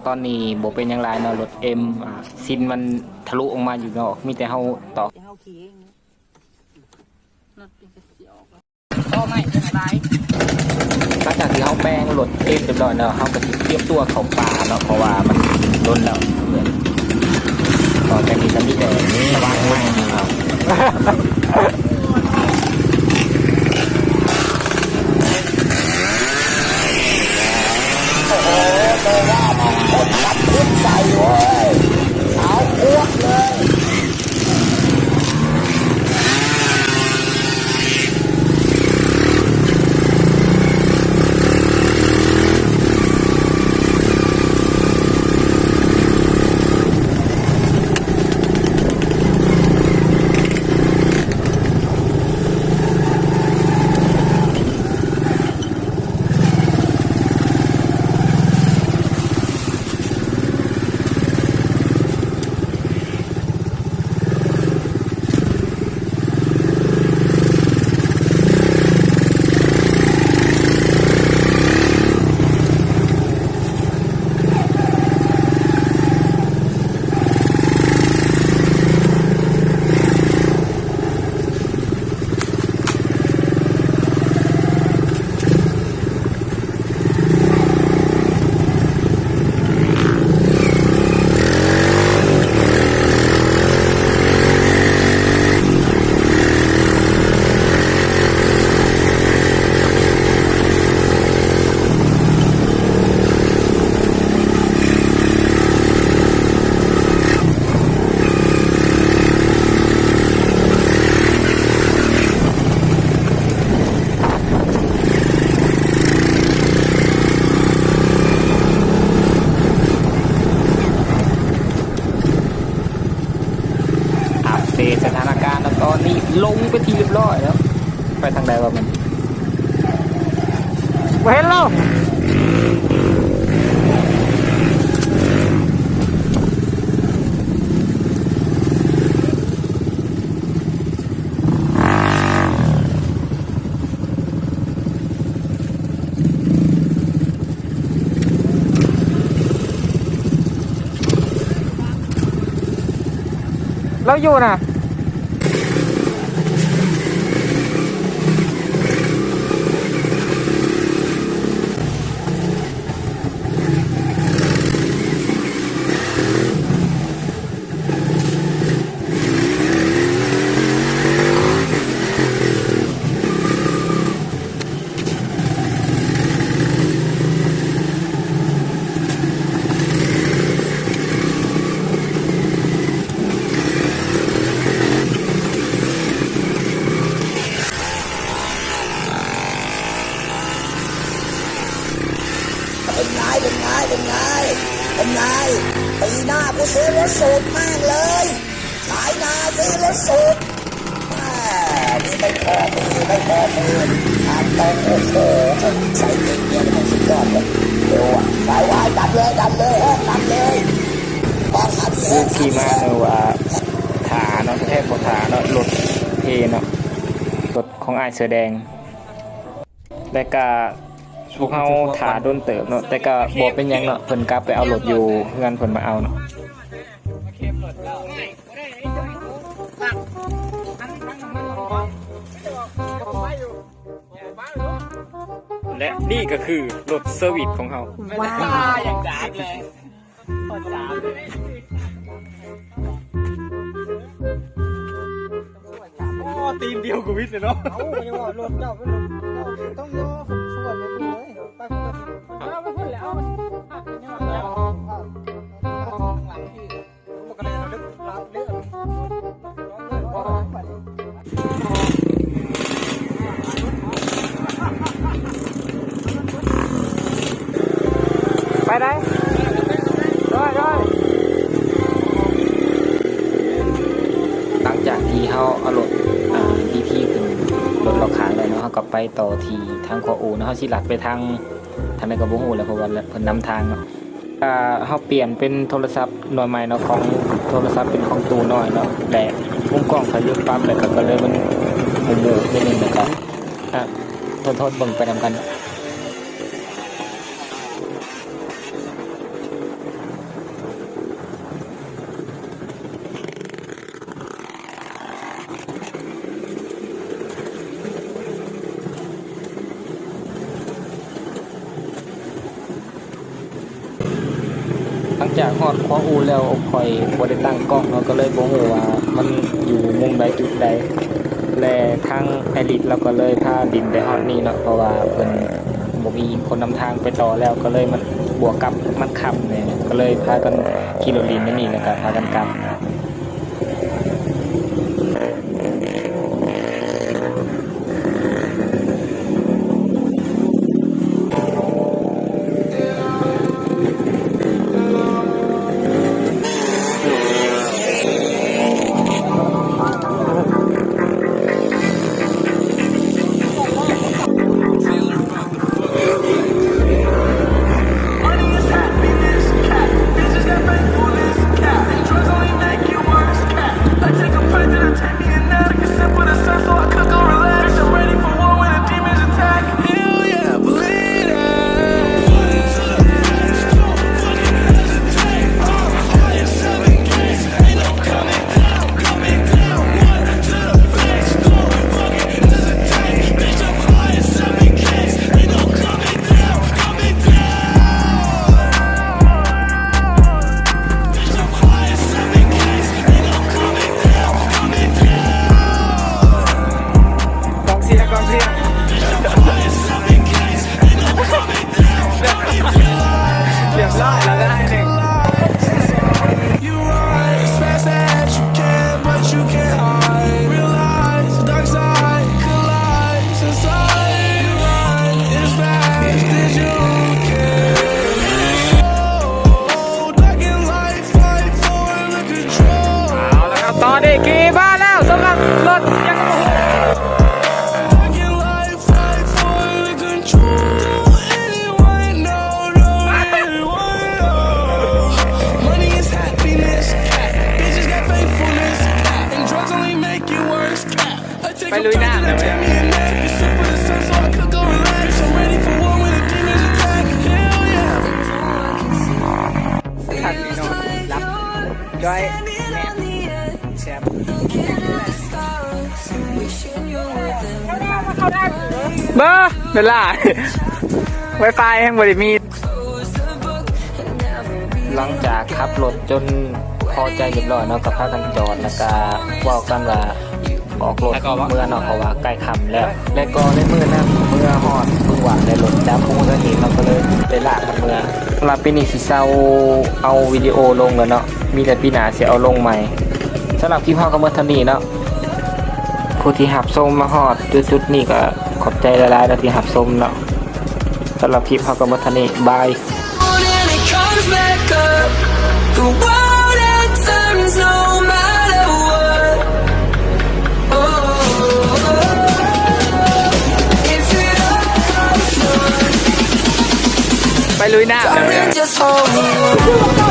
ຕອນນີ້ບໍ່ເປັນຫຍັງຫຼາຍເນາະ ລົດເອັມ ອ່າ ຊິນມັນທະລຸອອກມາຢູ່ນອກ ມີແຕ່ເຮົາຕອກ ເຮົາຂີ່ເອງ ລົດເປັນກະຊິອອກ ພໍໄໝ້ເປັນຫຼາຍ. ຫຼັງຈາກທີ່ເຮົາແປງລົດເອັມຮຽບຮ້ອຍແລ້ວ ເຮົາກໍຊິຕຽມຕົວເຂົ້າປ່າເນາະ ເພາະວ່າມັນດົນແລ້ວ ກໍຈະມີ ຈະມີແຕ່ລະວັງໄມ້ເນາະ. ໂອ້ໂຫ ໂຕວ່າມັນຄົນຂັບຂຶ້ນໃສ່ເວີຍ ເອົາພວກເລີຍ. ອັບເດດສະຖານະການແລ້ວ ຕອນນີ້ລົງເປັນທີ່ຮຽບຮ້ອຍແລ້ວ. ໄປທາງໃດວະມັນ? ບໍ່ເຫັນແລ້ວ. ລາວຢູ່ນະ. ເປັນໄງ ເປັນໄງ ເປັນໄງ ເປັນໄງ? ປີໜ້າກູຊື້ລົດສູບແມ່ງເລີຍ. ຂາຍນາຊື້ລົດສູບ ແໝ່ ນີ້ໄມ່ພໍມື ໄມ່ພໍມື ທາງຕອງ ໂອ້ໂຫ ໃສ່ເກັງເກີນ ສຸດຍອດເລີຍ. ເອີ ໄປ ໄວ ດັນເລີຍ ດັນເລີຍ ແຮກ ດັນເລີຍ. ອອກ ທີ່ມາເນາະວ່າຖ້າເນາະ ແທບບໍ່ຖ້າເນາະ ລົດເພເນາະ ລົດຂອງອ້າຍເສືອແດງ. ແລະກະພວກເຮົາຖ້າດົນເຕີບເນາະ ແຕ່ກະບໍ່ເປັນຫຍັງເນາະ ເພິ່ນກັບໄປເອົາລົດຢູ່ເຮືອນ ເພິ່ນມາເອົາເນາະ. ແລະນີ້ກໍຄືລົດເຊີວິດຂອງເຮົາ. ວ້າວ ຢ່າງຈັດເລີຍ. ໂອ້ ຕີນດຽວກໍວິດເລີຍເນາະ. ເອົ້າ ບໍ່ໄດ້ວ່າລົດເຈົ້າເປັນລົດ ເຈົ້າຕ້ອງຍໍຄົນສ່ວນໃຫ້ເພິ່ນເລີຍ ໄປພຸ້ນເລີຍ ເອົາໄປພຸ້ນແຫຼະ ເອົາໄປ ໄປໄດ້ ໂດຍ ໂດຍ. ຫຼັງຈາກທີ່ເຮົາເອົາລົດ ອ່າ ດີທີ ຂຶ້ນລົດລອກຂ້າງແລ້ວເນາະ ເຮົາກໍໄປຕໍ່ທີ່ທາງຂົວອູ່ເນາະ ເຮົາຊິລັດໄປທາງ ທາງໃດກໍບໍ່ຮູ້ແຫຼະ ເພາະວ່າເພິ່ນນຳທາງເນາະ. ອ່າ ເຮົາປ່ຽນເປັນໂທລະສັບໜ່ວຍໃໝ່ເນາະ ຂອງໂທລະສັບເປັນຂອງຕູ້ນ້ອຍເນາະ ແລະມຸມກ້ອງຂ້ອຍລືມປັບ ແລ້ວກໍ ກໍເລີຍມັນໝູ່ໆ ນິດໜຶ່ງ ແລ້ວກໍ ອ່າ ທົນໆ ເບິ່ງໄປນຳກັນ. ຈາກຮອດຂົວອູ່ແລ້ວ ຂ້ອຍບໍ່ໄດ້ຕັ້ງກ້ອງເນາະ ກໍເລີຍບໍ່ຮູ້ວ່າມັນຢູ່ມຸມໃດຈຸດໃດ ແລະ ທາງອ້າຍລິດລາວກໍເລີຍພາບິນໄປຮອດນີ້ເນາະ ເພາະວ່າເພິ່ນບໍ່ມີຄົນນຳທາງໄປຕໍ່ແລ້ວ ກໍເລີຍມັນ ບວກກັບມັນຄ່ຳແດ່ ກໍເລີຍພາກັນຂີ່ລົດຫຼິ້ນໃນນີ້ ແລ້ວກໍພາກັນກັບ. ກອງເຊຍ ກອງເຊຍ ຮຽບຮ້ອຍແລ້ວ ໄດ້ໜຶ່ງ. ເອົາລະຄັບ ຕອນນີ້ຂີ່ມາແລ້ວ ສຳລັບລົດຍັງບໍ່ຮູ້. ໄປລຸຍນ້ຳແລ້ວເວີຍ. ຄັກດີເນາະ ຫຼັບຈ້ອຍ ແຊບ. ບໍ່ ເວລາ Wi-Fi ຍັງບໍ່ໄດ້ມີ. ຫຼັງຈາກຂັບລົດຈົນພໍໃຈຮຽບຮ້ອຍເນາະ ກໍພາກັນຈອດ ແລ້ວກໍເວົ້າກັນວ່າອອກລົດເມືອເນາະ ເພາະວ່າໃກ້ຄ່ຳແລ້ວ. ແລະກໍໃນມື້ນັ້ນເມື່ອຮອດບຶງຫວ້າງ ໄດ້ລົດຈັບ ບໍ່ຮູ້ສາເຫດເນາະ ກໍເລີຍໄດ້ລາກກັນເມືອ. ສຳລັບປີນີ້ຊິເຊົາເອົາວິດີໂອລົງແລ້ວເນາະ ມີແຕ່ປີໜ້າຊິເອົາລົງໃໝ່. ສຳລັບຄລິບເຮົາກໍໝົດເທົ່ານີ້ເນາະ. ຜູ້ທີ່ຮັບຊົມມາຮອດຈຸດໆນີ້ກໍຂອບໃຈຫຼາຍໆເນາະ ທີ່ຮັບຊົມເນາະ. ສຳລັບຄລິບເຮົາກໍໝົດເທົ່ານີ້ ບາຍ. ໄປລຸຍນ້ຳ.